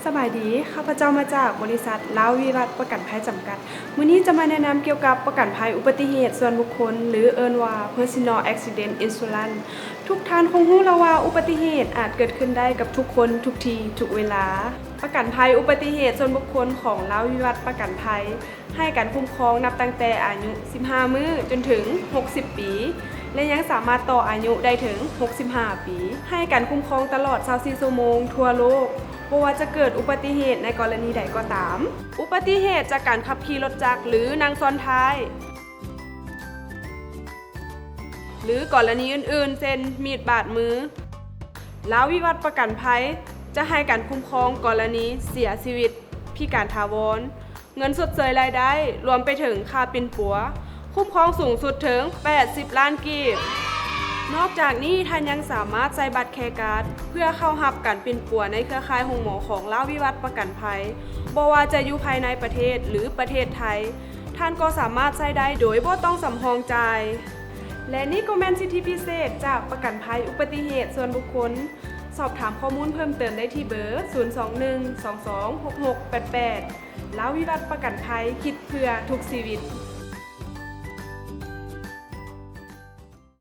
ສະບາຍດີ, ຂ້າພະເຈົ້າມາຈາກບໍລິສັດລາວວິວັດປະກັນໄພຈຳກັດ. ມື້ນີ້ຈະມາແນະນຳກ່ຽວກັບປະກັນໄພອຸບັດຕິເຫດສ່ວນບຸກຄົນ ຫຼື ເອີ້ນວ່າ Personal Accident Insurance. ທຸກທ່ານຄົງຮູ້ແລ້ວວ່າ ອຸບັດຕິເຫດອາດເກີດຂຶ້ນໄດ້ກັບທຸກຄົນ, ທຸກທີ່, ທຸກເວລາ. ປະກັນໄພອຸບັດຕິເຫດສ່ວນບຸກຄົນຂອງລາວວິວັດປະກັນໄພ ໃຫ້ການຄຸ້ມຄອງນັບຕັ້ງແຕ່ອາຍຸສິບຫ້າມື້ຈົນເຖິງຫົກສິບປີ ແລະ ຍັງສາມາດຕໍ່ອາຍຸໄດ້ເຖິງຫົກສິບຫ້າປີ. ໃຫ້ການຄຸ້ມຄອງຕະຫຼອດຊາວສີ່ຊົ່ວໂມງທົ່ວໂລກ, ບໍ່ວ່າຈະເກີດອຸບັດຕິເຫດໃນກໍລະນີໃດກໍຕາມ. ອຸບັດຕິເຫດຈາກການຂັບຂີ່ລົດຈັກ ຫຼື ນັ່ງຊ້ອນທ້າຍ ຫຼື ກໍລະນີອື່ນໆ ເຊັ່ນ ມີດບາດມື. ລາວວິວັດປະກັນໄພຈະໃຫ້ການຄຸ້ມຄອງກໍລະນີເສຍຊີວິດ, ພິການຖາວອນ, ເງິນຊົດເຊີຍລາຍໄດ້, ລວມໄປເຖິງຄ່າປິ່ນປົວ, ຄຸ້ມຄອງສູງສຸດເຖິງແປດສິບລ້ານກີບ. ນອກຈາກນີ້, ທ່ານຍັງສາມາດໃຊ້ບັດແຄກາດ ເພື່ອເຂົ້າຮັບການປິ່ນປົວໃນເຄືອຂ່າຍໂຮງໝໍຂອງລາວວິວັດປະກັນໄພ, ບໍ່ວ່າຈະຢູ່ພາຍໃນປະເທດ ຫຼື ປະເທດໄທ, ທ່ານກໍສາມາດໃຊ້ໄດ້ໂດຍບໍ່ຕ້ອງສຳຮອງຈ່າຍ. ແລະ ນີ້ກໍແມ່ນສິດທິພິເສດຈາກປະກັນໄພອຸບັດຕິເຫດສ່ວນບຸກຄົນ. ສອບຖາມຂໍ້ມູນເພີ່ມເຕີມໄດ້ທີ່ເບີ ສູນສອງໜຶ່ງ ສອງສອງ ຫົກຫົກແປດແປດ. ລາວວິວັດປະກັນໄພ, ຄິດເພື່ອທຸກຊີວິດ.